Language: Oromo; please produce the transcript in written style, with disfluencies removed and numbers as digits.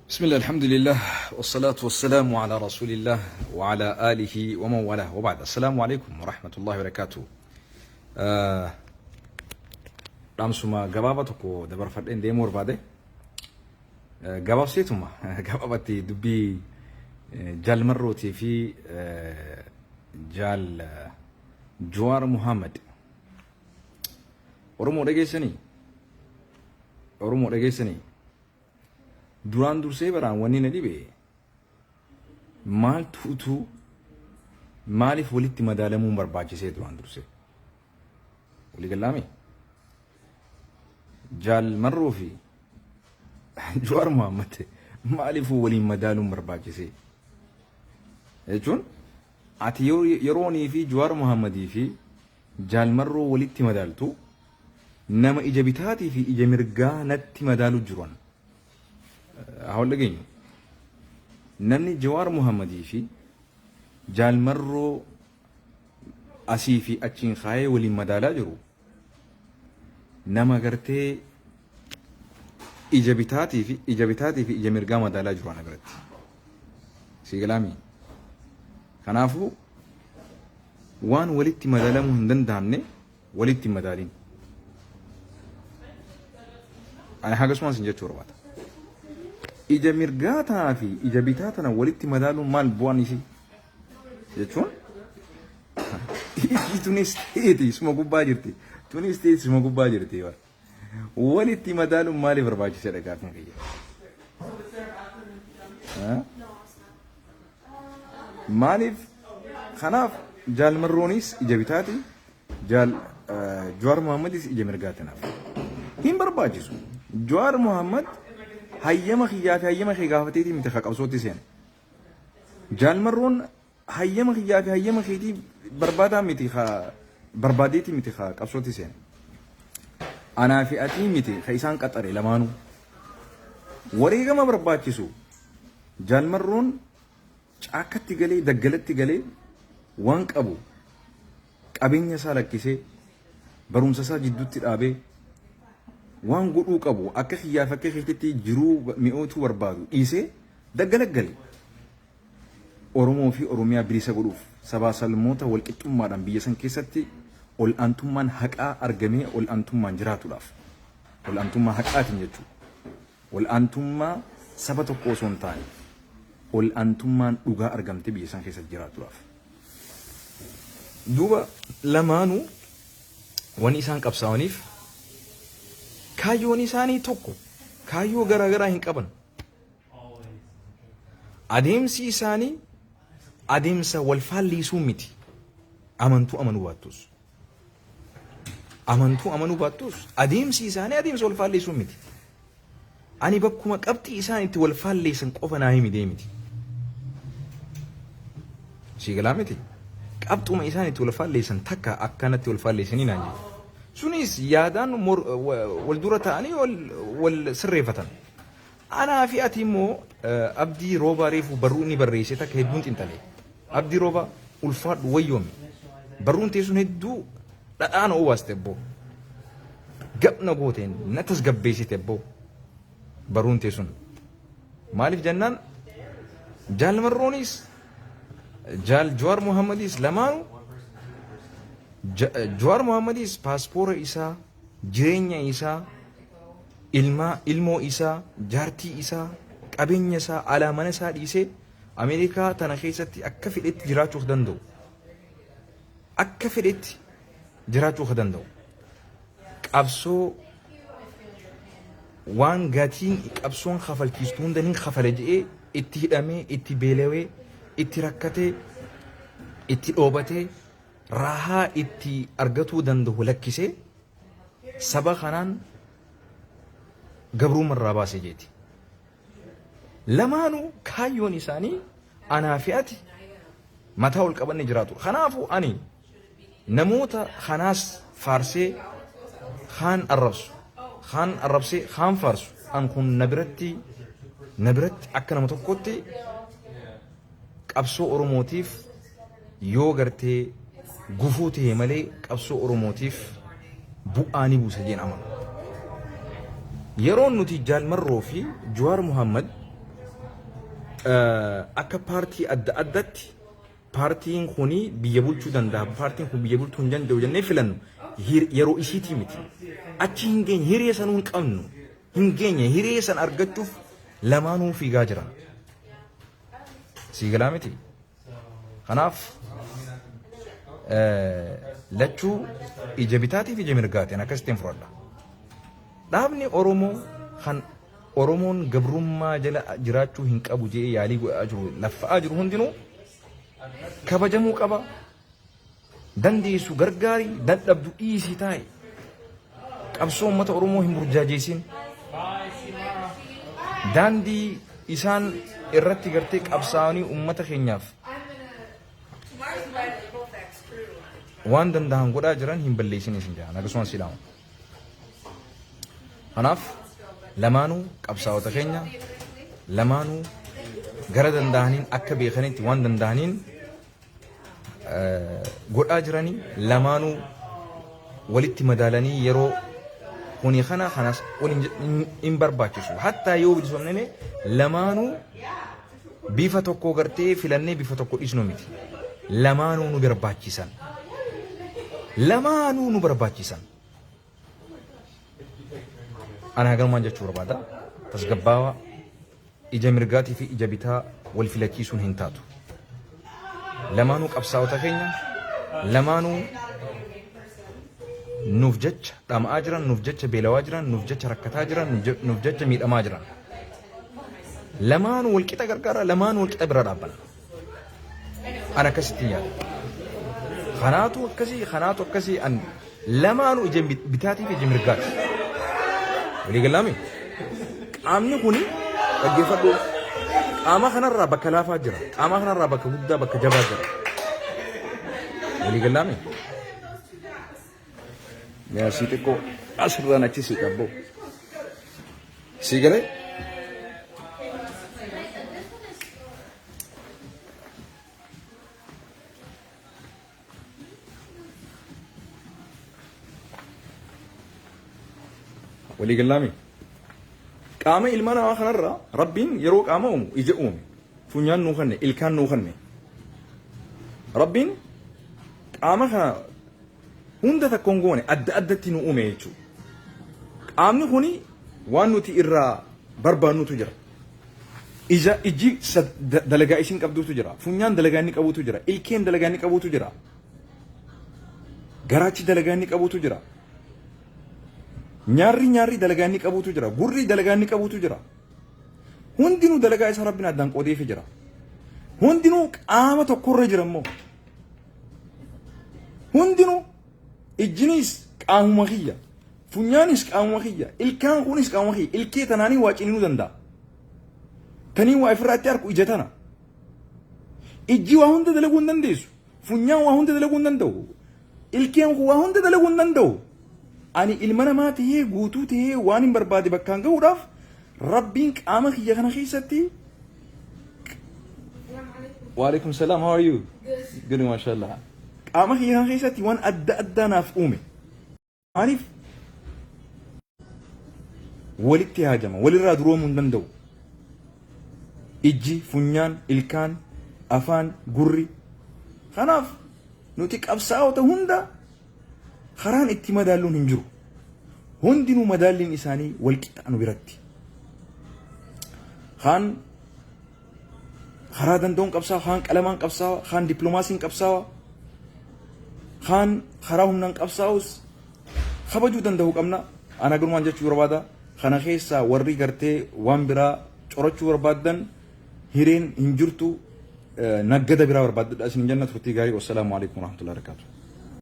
Bismillah, alhamdulillah, wassalatu wassalamu ala rasulillah wa ala alihi wa man walah wa ba'd. Assalamu alaikum wa rahmatullahi wa barakatuh. Dhaamsuma gabaabaa tokko dabarfadheen deemuu barbaade. Gabaabseetuma gabaabatti dubbii Jaal Marrootii fi Jaal Jawaar Muhammad. Oromoo dhageessanii? Oromoo dhageessanii? Duraan dursee baraan wanni na dhibe maaltu utuu maaliif walitti madaalamuun barbaachisee duraan dursee? Walii gallaami? Jaal Marroo fi Jawaar Mohaammed maaliif waliin madaaluun barbaachisee? Jechuun ati yeroonii fi Jawaar Mohaammadii fi Jaal Marroo walitti madaaltu nama ija bitaatii fi ija mirgaa natti madaalu jiru an. Haa wal dhageenyu. Namni Jawaar Mohaammadii fi Jaal Marroo asii fi achiin kaayee waliin madaalaa jiru nama gartee ija bitaatii fi ija bitaatii fi ija mirgaa madaalaa jiru ana biratti. Sii galaami. Kanaafuu waan walitti madaalamuu hin danda'amne walitti hin madaalin. Ani hagasumaan sin jechuu barbaada. Ija mirgaa tanaa fi ija bitaa tana walitti madaaluun maal bu'aan isii? Jechuun iji tunis ta'eeti suma gubbaa jirti. Tunis ta'eeti suma gubbaa jirti. Walitti madaaluun maaliif barbaachiseedha gaaffiin kiyya? Maaliif kanaaf Jaal Marroonis ija bitaati, Jaal Jawaar Mohaammadis ija mirgaati naaf. Hin barbaachisu. Jawaar Mohammad hayyama kiyyaa fi hayyama kee gaafateetii miti ka qabsootti seene. Jaal Marroon hayyama kiyyaa fi hayyama keetii barbaadaa miti ka barbaadeetii miti ka qabsootti seene. Anaa fi atii miti ka isaan qaxare lamaanuu. Wareegama barbaachisu Jaal Marroon caakkatti galee daggalatti galee waan qabu qabeenya isaa lakkisee barumsa isaa jidduutti dhaabee waan godhuu qabu akka kiyyaaf akka keetitti jiruu mi'ootuu barbaadu dhiisee daggala gale. Oromoo fi Oromiyaa bilisa godhuuf sabaa salmoota walqixxummaadhaan biyya san keessatti ol'aantummaan haqaa argamee ol'aantummaan jiraatuudhaaf. Ol'aantummaa haqaatiin jechuudha. Ol'aantummaa saba tokkoo osoo hin taane ol'aantummaan dhugaa argamtee biyya san keessatti jiraatuudhaaf. Duuba lamaanuu wanni isaan qabsaa'aniif kaayyoon isaanii tokko, kaayyoo garaa garaa hin qaban. Adeemsi isaanii adeemsa wal faalliisuu miti. Amantuu amanuu baattus. Amantuu amanuu baattus adeemsi isaanii adeemsa wal faalleessuu miti. Ani bakkuma qabxii isaan itti wal faalleessan qofa naa himi deemiti. Sii galaa miti. Qabxuma isaan itti wal faalleessan takka akkanatti wal faalleessanii naan jedhu. Sunis yaadaan wal dura ta'anii wal sirreeffatan. Anaa fi ati immoo Abdii Roobaa reefu barruu inni barreesse takka hedduun xinxale. Abdii Roobaa ulfaadhu wayyoomi. Barruun tee sun hedduu dhadhaa na obaaste abboo. Gab na goote na tasgabbeessite abboo. Barruun tee sun. Maaliif jennaan Jaal Marroonis Jaal Jawaar Muhammadis lamaanuu Jawaar Muhammadis paaspoora isaa jireenya isaa ilmaa, ilmoo isaa, jaartii isaa, qabeenya isaa, alaa mana isaa dhiisee Ameerikaa tana keessatti akka fedhetti jiraachuu ka danda'u. Akka fedhetti jiraachuu ka danda'u. Qabsoo waan gatiin qabsoon kafalchiistu hunda ni kafala jedhee itti hidhamee, itti beelawee, itti rakkatee, itti dhoobatee, raahaa itti argatuu danda'u lakkisee saba kanaan gabrummaa irraa baase jeeti. Lamaanuu kaayyoon isaanii anaa fi ati mataa ol qabanne jiraatu. Kanaafuu ani namoota kanaas faarsee kaan arrabsu, kaan arrabsee kaan faarsu an kun na biratti na biratti akka nama tokkotti qabsoo Oromootiif yoo gartee gufuu ta'e malee qabsoo Oromootiif bu'aa ni buusa jeen amanu. Yeroon nuti Jaal Marroo fi Jawaar Muhammad Akka paartii adda addatti paartiin kuni biyya bulchuu danda'a, paartiin kun biyya bulchuu hin danda'u jennee filannu yeroo isiitii miti. Achi hin geenye, hiree sanuu hin qabnu. Hin geenye, hiree san argachuuf lamaanuu fiigaa jiran. Sii galaa miti. Kanaaf lachuu ija bitaatiif ija mirgaatiin akkasittiin fudhadha. Dhaabni Oromoo kan Oromoon gabrummaa jala jiraachuu hin qabu jedhee yaalii godhaa jiru, laffa'aa jiru hundinuu kabajamuu qaba. Dandeessu gargaari, dadhabdu dhiisii taa'i. Qabsoo uummata Oromoo hin burjaajeessin. Daandii isaan irratti gartee qabsaa'anii uummata keenyaaf waan danda'an godhaa jiran hin balleessin isin jedhan akkasumas si dhaamu. Kanaaf lamaanuu qabsaa'ota keenya, lamaanuu gara danda'aniin akka beekanitti waan danda'aniin godhaa jiranii, lamaanuu walitti madaalanii yeroo kuni kana kanas ol hin barbaachisu. Hattaa yoo bilisoomnee lamaanuu bifa tokko gartee filannee bifa tokko dhiisnu miti. Lamaanuu nu barbaachisan. Lamaanuu nu barbaachisan. Ana haganumaan jechuu barbaada. Tasgabbaawaa ija mirgaatii fi ija bitaa wal filachiisuun hin taatu. Lamaanuu qabsaa'ota keenya, lamaanuu nuuf jecha dhama'aa jiran, nuuf jecha beelawaa jiran, nuuf jecha rakkataa jiran, nuuf jecha miidhamaa jiran. Lamaanuu wal qixa gargaara, lamaanuu wal qixa bira dhaabbanna. An akkasittiin yaada. Kanaatu akkasii, kanaatu akkasii, an lamaanuu ija bitaatii fi ija mirgaati. Walii galaami? Qaamni kuni dhaggeeffadhu. Qaama kanarraa bakka laafaa jira. Qaama kanarraa bakka guddaa, bakka jabaa jira. Walii galaami? Yaa sii xiqqoo asirraan achi sii qabboo. Sii galee? Walii galaami? Qaama ilma namaa kanarraa Rabbiin yeroo qaama uumu ija uume. Funyaan nuu kenne, ilkaan nuu kenne. Rabbiin qaama kana hunda takka hin goone, adda addatti nu uume jechuudha. Qaamni kuni waan nuti irraa barbaannutu jira. Ija ijji dalagaa isin qabdutu jira. Funyaan dalagaa inni qabutu jira. Ilkeen dalagaa inni qabutu jira. Garaachi dalagaa inni qabutu jira. Nyaarri nyaarri dalagaa inni qabutu jira. Gurri dalagaa inni qabutu jira. Hundinuu dalagaa isaa Rabbiin addaan qoodeefii jira. Hundinuu qaama tokkorra jira immoo. Hundinuu ijjinis qaamuma kiyya. Funyaanis qaamuma kiyya. Ilkaan kunis qaamuma kiyya. Ilkee tanaanii waa ciniinuu danda'a. Tanii waa ifirraa itti arku ija tana. Ijji waa hunda dalaguu hin dandeessu. Funyaan waa hunda dalaguu hin danda'u. Ilkeen kun waa hunda dalaguu hin danda'u. Ani ilma namaa tahee guutuu tahee waan hin barbaade bakkaan gahuudhaaf Rabbiin qaama kiyya kana keessatti. Waalaikum salaam, how are you? Good, mashallah. Qaama kiyya kana keessatti waan adda addaa naaf uume. Maaliif walitti haajama, walirraa duroomuu hin danda'u. Ijji, funyaan, ilkaan, afaan, gurri. Kanaaf nuti qabsaa'ota hunda karaan itti madaalluun hin jiru. Hundinuu madaalliin isaanii wal qixa nu biratti. Kaan karaa danda'uun qabsaa'a, kaan qalamaan qabsaa'a, kaan dippiloomaasiin qabsaa'a, kaan karaa humnaan qabsaa'us kabajuu danda'uu qabna. Ana garumaan jechuu barbaada. Kana keessaa warri gartee waan biraa corachuu barbaaddan hireen hin jirtu, naggada biraa barbaaddadha isin jenna. Turtii gaarii. Wassalaamu alaikum warahmatullahi wabarakatuh.